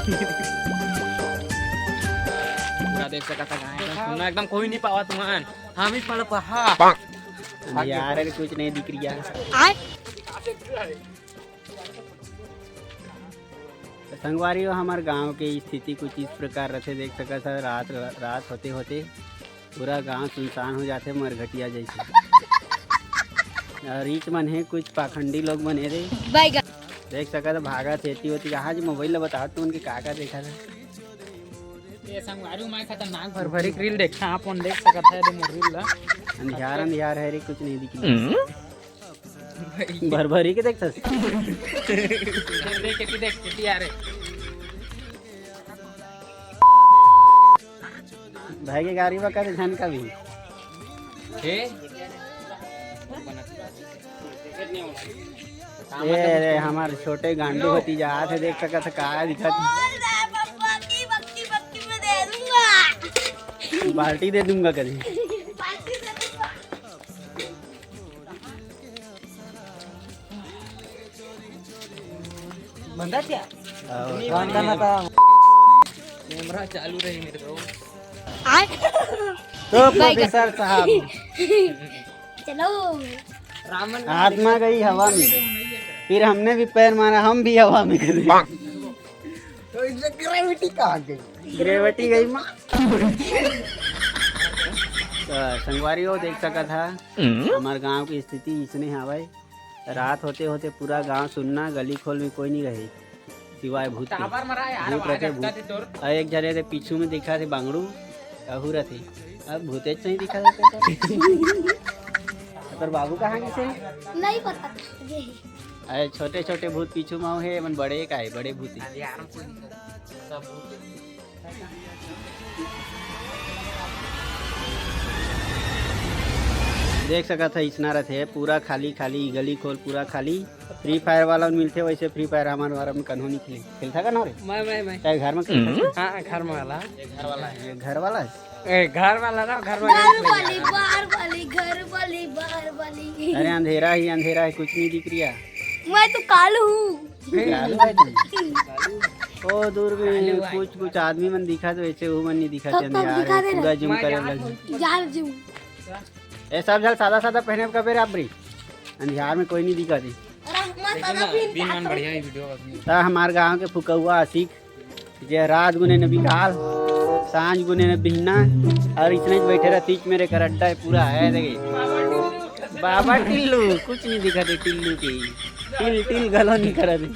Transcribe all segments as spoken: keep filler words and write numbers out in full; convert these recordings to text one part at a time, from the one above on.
पूरा देख सकत ह गाँव एकदम सुन्ना, एकदम कोई नहीं पावा तुमन। हम ही पड़ पहा। यार, अरे कुछ नहीं दिख रही यार। तो संगवारी हो, हमार गांव के स्थिति कुछ इस प्रकार रथे, देख सकत ह, रात, रात होते होते पूरा गांव सुनसान हो जाथे, मरघटिया जैसे। और रीच मन हे, कुछ पाखंडी लोग मन हे रे। बैगन। देख सकत ह, भागत हे एती ओती। कहाँ जी मोबाइल ला बताओ तुमन के का का देखा था। ये संगवारी, मैं खतरनाक भरभरी के रील देखा, आप मन देख सकत ह, ये मोर रील ला। अंधियार अंधियार है रे, कुछ नहीं दिख रही। भरभरी के देखथस। देख, देख, देख, देख, आ रे। भाई के गाड़ी बा का झन का भी। हे? ए रे, हमार छोटे गांडू भतीजा आत हे, देख सकत ह का दिखत। बाल्टी दे दूंगा कभी। बंदा क्या? और कौन करना था? कैमरा चालू रही मेरे को। तो प्रोफेसर साहब, चलो। रामन आत्मा गई हवा में, फिर हमने भी पैर मारा, हम भी हवा में गए। तो इसमें ग्रेविटी कहाँ गई? ग्रेविटी गई माँ। तो संगवारी हो, देख सकत ह, हमार गांव की स्थिति इसने हवय। रात होते होते पूरा गांव सुन्ना, गली खोल में कोई नहीं रहे, सिवाय भूत के। टावर मरा यार, भूत आवाज रथे, अटका भूत। थे तोर। अउ एक झने रे पीछू में दिखा थे बांगड़ू, अहू रथे। अब भूते सही दिखा थे तो। तोर बाबू कहाँ गिसे? नहीं पता। अरे छोटे छोटे भूत पीछू में हे, मन बड़े का हे, बड़े भूत हे। देख सकत ह, इसना रथे, पूरा खाली खाली, गली खोल पूरा खाली। फ्री फायर वाला मिलथे, वैसे फ्री फायर हमारे बारे में कन्हो नहीं खेले। खेलता का ना रे? मैं, मैं, मैं। चाहे घर में खेलता का? हाँ, घर में वाला। ये घर वाला है। ये घर वाला है? ए, घर वाला ना, घर में घर वाली, बाहर वाली, घर वाली, बाहर वाली। अरे अंधेरा ही अंधेरा है, कुछ नहीं दिख रिया। मैं तो कालू हूँ। कालू है तू? ओ दूर में कुछ कुछ आदमी मन दिखा दे, वैसे वो मन नहीं दिखा दे, कब, कब अंधेरा दिखा है, दे पूरा ना? जूम करे लग। यार जूम। ए सब झन सादा सादा पहने का बेरा आप रे। अंधियार में कोई नहीं दिखा दे। अरे हमार देखो दादा ना, भी दिन मन बढ़िया ही वीडियो बनी। त हमार गांव के फुकौआ आशिक, जे रात गुने न बिकाल, सांझ गुने न बिहना, और इसने बैठे रहती मेरे कर अड्डा है पूरा है देखे। बाबा टिल्लू, कुछ नहीं दिखा दे टिल्लू के। टिल टिल गलो नहीं करा दे।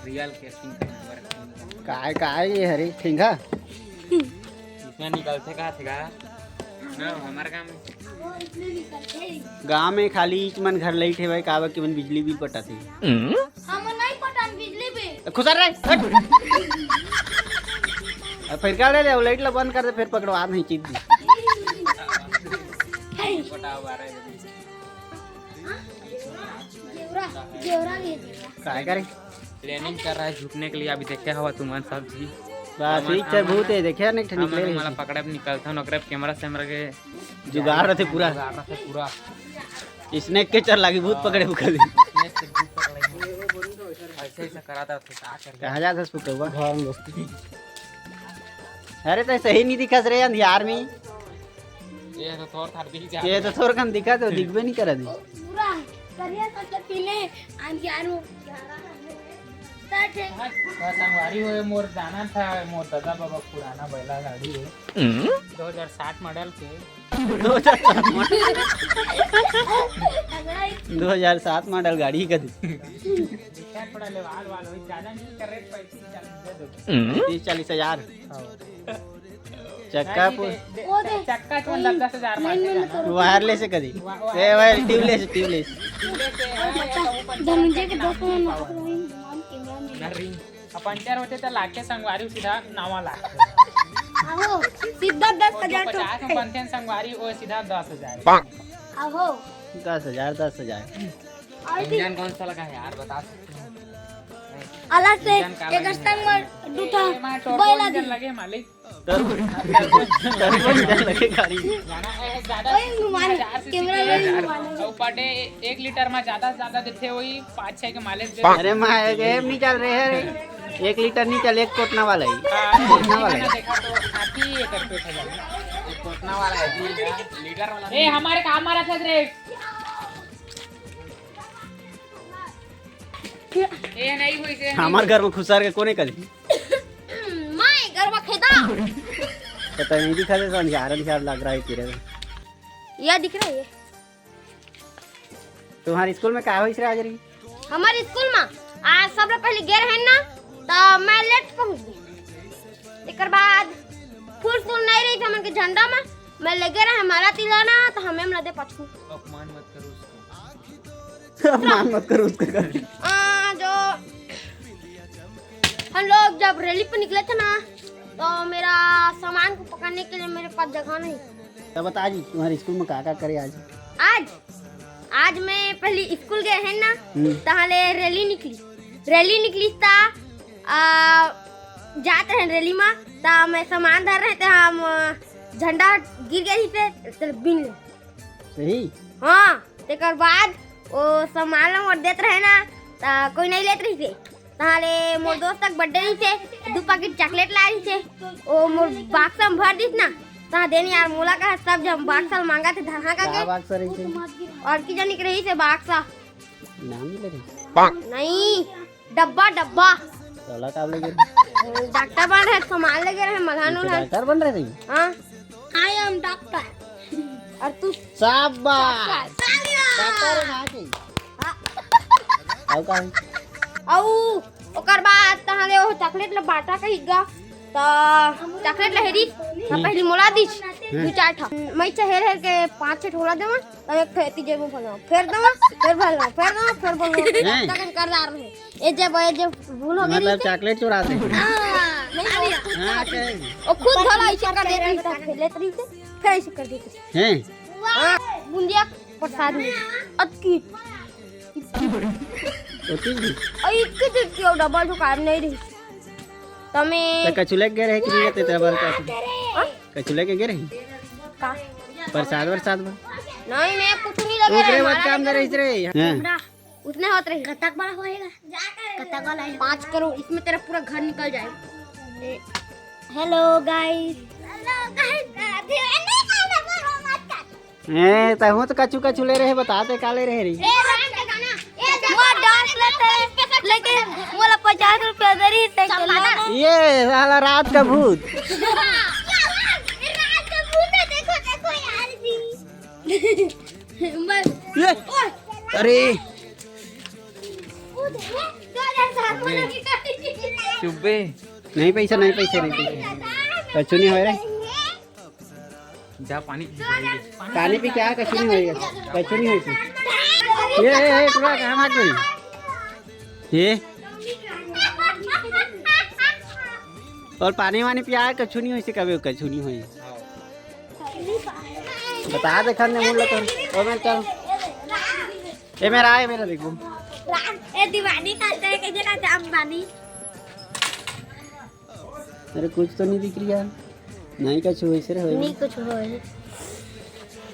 रियल के सिंह का नंबर। काय, काय ये हरे ठेंगा? इसमें निकलते का थे का? ना, हमारे काम। गांव में खाली इच मन घर लाइट हे भाई, काबर कि मन बिजली बिल पटाथे। हम नहीं पटान बिजली बिल। खुसर रे, हट। अब फिर का ले ले, वो लाइट ला बंद कर दे, फिर पकड़वा नहीं चीज दी। जेवरा, जेवरा भी है, जेवरा। काय करे? प्लानिंग कर रहा है छुपने के लिए, अभी देखे हवा तुमन सब जी। बस, हमन, ठीक है, हमन, भूत है, देखे ना, एक ठन हमन, निकले हमन रहे। पकड़े निकलथन, ओकरे कैमरा सैमरा के जुगाड़ रहते पूरा। जुगाड़ रहते पूरा। स्नेक कैचर लागी, भूत पकड़े उखल। स्नेक से भूत पकड़े। ऐसे, ऐसे कराता तो क्या कर। कहाँ जाता है फुकौआ? घर में दोस्ती। अरे, तो सही नहीं दिखत रे अंधियार में। ये तो थोर थार दिख जा। ये तो थोर कन दिखत हो, दिखबे नहीं करत हे। पूरा करिया कस पीले अंधियार में। तो संगवारी हो, मोर जाना था, मोर दादा बाबा पुराना बैला गाड़ी है। दो हज़ार सात मॉडल के। दो हज़ार सात मॉडल। दो हज़ार सात मॉडल गाड़ी कदी। थोड़ा लेवाल वाल हो, ज्यादा नहीं कर रहे, पैंतीस चालीस दे दो। तीस चालीस हजार। हाँ। चक्का भाई जी, पु- दे, दे, वो दे। चक्का तो मतलब दस हज़ार नहीं, नहीं, नहीं, तो वायरलेस है कदी? वा-, ए, वायर, ट्यूबलेस, ट्यूबलेस। ट्यूबलेस है, और या बता, तो वो पंचायत धनंजय के का दोस्त नाम में है। नाम कैमरा मैन। नरिंग। अब पंचर होते तो लाके संगवारी सीधा नावा ला। आहो, सीधा दस हज़ार वो जो पचास में बनते हैं संगवारी, वो सीधा दस हज़ार। आहो। दस हज़ार, दस हज़ार। और भी इंजन कौन सा लगा है यार, बता सकते हो? अलग से इंजन का एक लगा है? संग में दूठा ए, मार टोटो बैला इंजन दी। लगे मालिक। टर्बो, टर्बो इंजन लगे गाड़ी। ज्यादा ओए, घुमा ले। हजार सीसी कैमरा के ले, घुमा ले। अउ per day एक लीटर में ज्यादा से ज्यादा देथे वही पाँच छह के माइलेज दे। अरे माँ, एक एम नहीं चल रहे हैं, एक लीटर नहीं चल, एक कोटना वाला ही। हाँ, कोटना वाला ही। देखा तो हाथी ये करके उठा जाएगा। एक कोटना वाला है, लीटर वाला ए, नहीं। हमारे काम आ रहा था रे। ए, नहीं हुई से, नहीं हमारे हुई। घर में खुसर के कोने कल। मैं घर में खेता। तो तय नहीं दिखा दे, तो अंधियार अंधियार लग रहा है तेरे में। ये दिख रहा है ये। तुम्हारे स्कूल में का होइस रे आज री? हमारे स्कूल में आज सबले पहले गे रहे ना, तो मैं लेट पहुंच गई। एकर बाद फूल फूल नहीं रही थी हमन के झंडा में, मैं लेगे रहे माला तिलाना, तो हमें मिला दे पाछू। अपमान मत करो उसको। अपमान मत करो उसको कभी। आ, जो हम लोग जब रैली पे निकले थे ना, तो मेरा सामान को पकड़ने के लिए मेरे पास जगह नहीं। तब बता जी, तुम्हारे स्कूल में का का करे आज? आज, आज मैं पहली स्कूल गए हैं ना, हम्म। तहाँ ले रैली निकली, रैली निकली ता, आ, जात रहे रैली में, ता मैं सामान धर रहे थे, हम, आ, झंडा गिर गए थे, तो बिन ले। सही? हाँ, तेकर बाद वो सामान ला मोर देत रहे ना, ता कोई नहीं लेत रही थे। तहाँ ले मोर दोस्त तक birthday रही थे, दू packet chocolate ला रही थे। वो मोर बक्सा में भर दिस ना, तहाँ देन यार मोला कहा सब जब बक्सा मांगा थे धरहा का का के। बक्सा रही थे? और की जानी के रही थे बक्सा। नाम नहीं ले रही? नहीं, डब्बा, डब्बा। तोला का ले गे? डॉक्टर बन रहे, सामान ले गे रहे, मलहन तू उलहन। डॉक्टर बन रहे थे? हाँ। I am doctor। और तू? शाबाश। डॉक्टर। डॉक्टर है ना के? हाँ। और का है? औ ओकर बाद तहाँ ले वो chocolate ला बांटा कही गा, त chocolate ला हेरी, त हम्म। पहली मोला दिस, हम्म। दू चार ठा। मैं चहेर हेर के पाँच छह ठोला देवा, तब एक ठो एती जेब में भरना, फेर देवा, फेर भरना, फेर देवा, फेर भरना। हैं? तक कर डार रहे। ये जब, ये जब भूल हो गई मतलब थी। Chocolate चुरा रहे हैं। हाँ, नहीं, वो खुद हाँ, कहेगी। वो खुद भला ऐसे कर देती थी, फेर लेती थी, फेर ऐसे कर देती थी। हैं? हाँ, बुंदिया प्रसाद में। अतकी। ओती जी। अई इतकी देर की डब्बा जो काम नहीं रही। तमे तो कछुले गे रहे कि नहीं रहते थे बाल काटे? हाँ? कछुले के गे रहे? का? प्रसाद वरसाद बा? नहीं, मैं कुछ नहीं लगे ओकरे रहे, बाद हमारा काम लगे करे रहे। इस रे। हैं? उसने होत रही। कतक बड़ा होएगा? कतक वाला है? पाँच करोड़, इसमें तेरा पूरा घर निकल जाएगा। ए, hello guys। Hello guys। ए, तहूँ तो कछु कछु ले रहे, बता दे का ले रहे रे? ए, रात का गाना। ए, मोर dance लेते, लेकिन मोला पचास रुपया दे रही, साइकिल लेना। ये साला रात का भूत। हाँ, ये रात का भूत है, देखो, देखो यार जी। मैं ये, ओए। अरे। वो देखो, दो हज़ार सात वाला की गाड़ी। चुप बे। नहीं पैसा, नहीं पैसा, नहीं पैसा। कछु नहीं होय रे। जा पानी पी। पानी पी क्या? कछु नहीं होय, कछु नहीं होय। ये, ये, ये, पूरा कहाँ भाग गई? ये? और पानी वानी पिया है, कछु नहीं होय से कभी, कछु नहीं होय। बता दे खन्ने मुल्ला तो। ओ मैं चल। ए मेरा, ए मेरा देखो। ए दीवानी खाते हैं, कैसे खाते हैं अंबानी? अरे कुछ तो नहीं दिख रही यार। नहीं कछु होय से रे, होय नहीं। कुछ होय।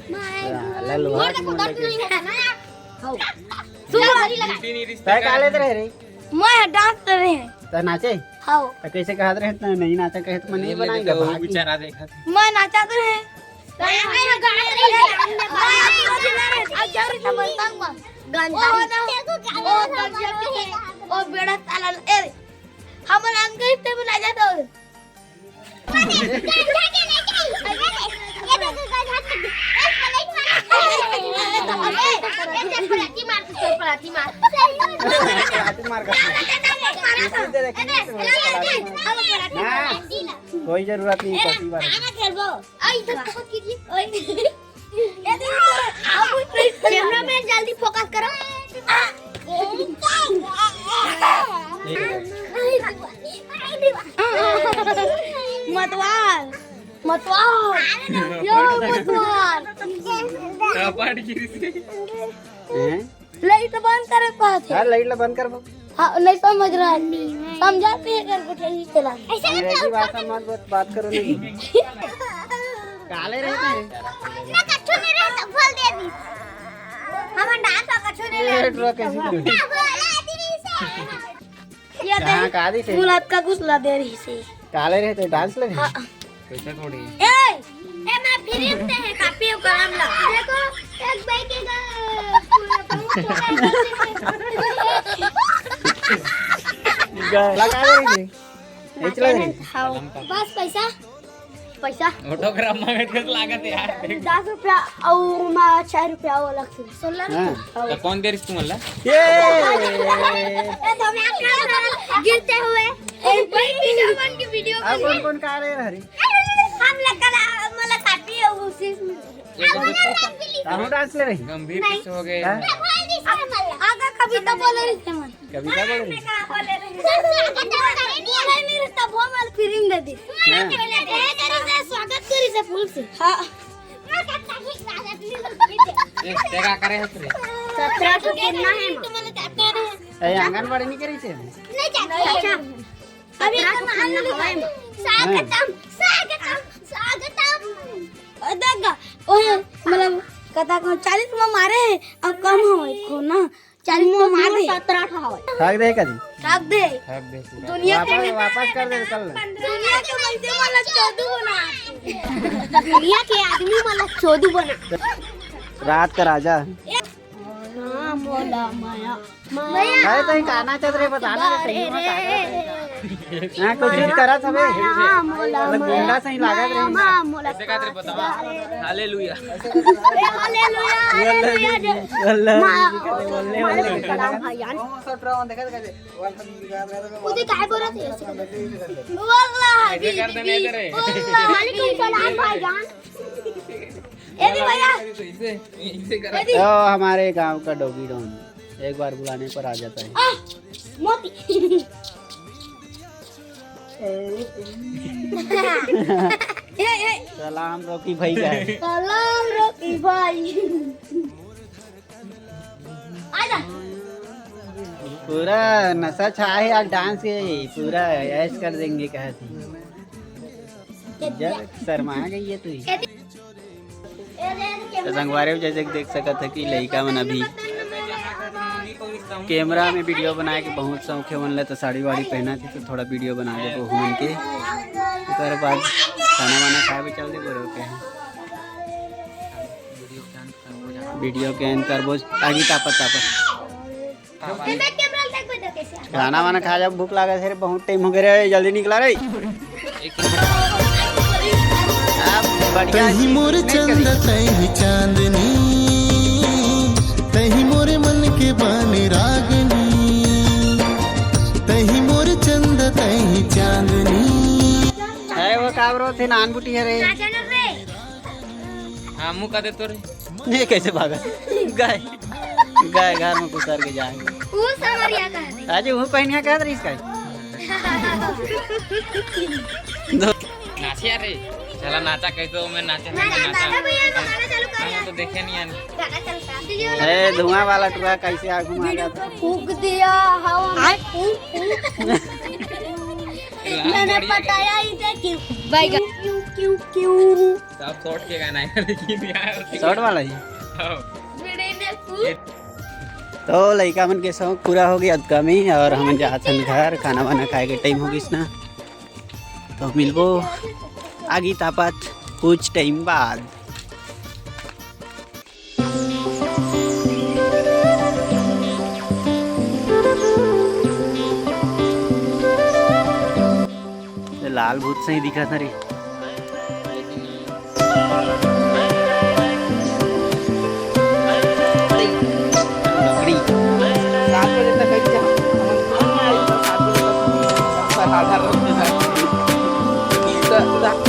साला लोहा मेरे को के मुंह दर्द लेके। नहीं होता ना यार। हाँ। सुनो, घड़ी लगा। तय का लेत रहे रे? मैं dance कर रहे हैं। तय नाचे? हाँ। तो कैसे कहत रहे त नहीं नाचा कहे त मैं नहीं बनाएगा वो भाग। बेचारा देखा था। मैं नाचा तो रहे। गाना गाना रही। अब जरूर समझता हूँ। गाना। ओ ना। ओ गंजा पीछे। ओ बेड़ा साला। ए, हम नाम के इतने में नाचा तो। पलाटी मार, पलाटी मार। पलाटी मार का। ना, कोई जरूरत नहीं, पलाटी मार। आई तो बहुत कीजिए। ओए। ये देखो, अब कैमरा मैन जल्दी फोकस करो। मतवार, मतवार, यो मतवार। कापाड़ गिरी से। हैं? लाइट बंद करे पाछे। हाँ, लाइट ला बंद कर। हाँ, नहीं समझ रहा है। समझाते हैं कर कुछ यही चला। ऐसे करके अंग्रेजी भाषा मत बात, बात करो नहीं। काले रहते हैं। ना कच्चू नहीं रहता, बोल दे दी। हम डांस का कच्चू नहीं ये रहता। ड्रॉ कैसे क्यों? ना बोला दी से। ये कहाँ दे। का दी से? मुलात का कुछ ला दे रही से। काले रहते डांस लगे? हाँ। कैसे थोड़ी? ए, ए, मैं फिल्म ते है, कापी और कलम ला। देखो, एक भाई के गा-, लगा दे रही। ये चला दे। हाँ। बस पैसा, पैसा। ऑटोग्राफ मांगत के लागत यार। दस रुपया और मा चार रुपया वो अलग से। सोलह हाँ। रुपया। तो कौन दे रही तुम ला? ये। ए, तो मैं अपना गिरते हुए। ए, भाई, वीडियो बन के वीडियो अब बन कौन के। कौन का रहे हरी? हम लोग का ला-, मतलब काफी है उसी में। ये अब कौन हमारा सा-, नाम भी लिखो। राहुल डांस ले रही? गंभीर नहीं। किस हो गए? हाँ? आगा कविता बोले रही थे मन। कविता बोले रही? मैं कहाँ बोले रही? स्वागत करे नहीं है। नहीं, नहीं, तब वो वाला फिल्म दे दी। हाँ। स्वागत करी से, स्वागत करी से फूल से। हाँ। ए, तेरा करे है रे। सत्रह सौ कितना है माँ? ए, आंगनबाड़ी नहीं करी से? नहीं जाती है। अच्छा। अभी तो मान लो हवा में। स्वागतम, स्वागतम, स्वागतम। ओ, देख गा, ओ, मतलब, कता को चालीस में मारे, अब कम हो इसको ना। चालीस में मार दे। सत्रह अठारह। ठग दे कदी। ठग दे। ठग दे पूरा। दुनिया के वापस, वापस कर दे कल। दुनिया के वैसे वाला चोदू बना। दुनिया के आदमी वाला चोदू बना। रात का राजा। हाँ, मोला माया। अरे, तहीं का नाचत रे, बता ना रे, सही में का करत रे? यहाँ कुछ चीज करत हवे? हाँ, मोला मतलब माया। गुंडा सही लागत रे। हाँ, मोला कैसे गात रे, बतावा। हालेलुया। ए, हालेलुया, हालेलुया, जय। अल्लाह। माँ, वालेकुम सलाम भाईजान। उदय काय बोलत है? वल्लाह ऐसे कर दे, नहीं करे। वल्लाह। वालेकुम सलाम भाईजान। ए भी भैया। इसे, इसे करा। ए भी। तो हमारे गांव का डॉगी डॉन एक बार बुलाने पर आ जाता है। आ, मोती। ए, ए। सलाम रॉकी भाई का है। सलाम रॉकी भाई। आजा। पूरा नशा छाए है आज डांस के, पूरा ऐश कर देंगे कहा थी। जब शर्मा गई है तू ही। तो संगवारी हो, जैसे कि देख सकत है कि लइका मन अभी कैमरा में वीडियो बनाए के बहुत शौक है, मन ला तो साड़ी वाड़ी पहना थी, तो थोड़ा वीडियो बना दे बहू मन के। ओकर बाद खाना वाना खाए भी चल दे बोलो के। वीडियो के एंड करबो, आगी तापत तापत। खाना वाना खा जा, भूख लागत हे रे, बहुत टाइम हो गया रे, जल्दी निकला रे। आप बढ़िया तही मोर चंदा, तही चांदनी, तही मोर मन के बानी रागनी, तही मोर चंदा, तही चांदनी। अरे वो का रो थे नान बुटी है रे। हाँ, मुँह का दे तोरे। ये कैसे भागा? गाय, गाय घर में घुसर के जाए। वो सामरिया का है। आज वो पहनिया का रही इसका। दो। नाचिया रे। चला नाचा कैसे हो, मैं नाचे, नाचा, नाचा। नाचा भैया, तो गाना चालू कर हम यार। तो देखे नहीं यार। गाना चलता। ए, धुआं वाला टुआ कैसे आगू में आ गया था? फूंक दिया हवा में, फूंक, फूंक, फूंक। मैंने पटाया इसे क्यों? क्यों, क्यों, क्यों, क्यों? सब शॉर्ट के गाना है, लेकिन यार। शॉर्ट वाला ही? हाँ। तो लइका मन के शौक पूरा हो गया कमी, और हम जात हन घर, खाना वाना खाए के टाइम हो गइस ना, तो मिलबो आगी तापत कुछ टाइम बाद। ये लाल भूत सही दिखत हे रे। लकड़ी। सात बजे तक है कि हम, हम, हम ना आई तो सात बजे तक हम आधा रोड पे जाएंगे। तो, तो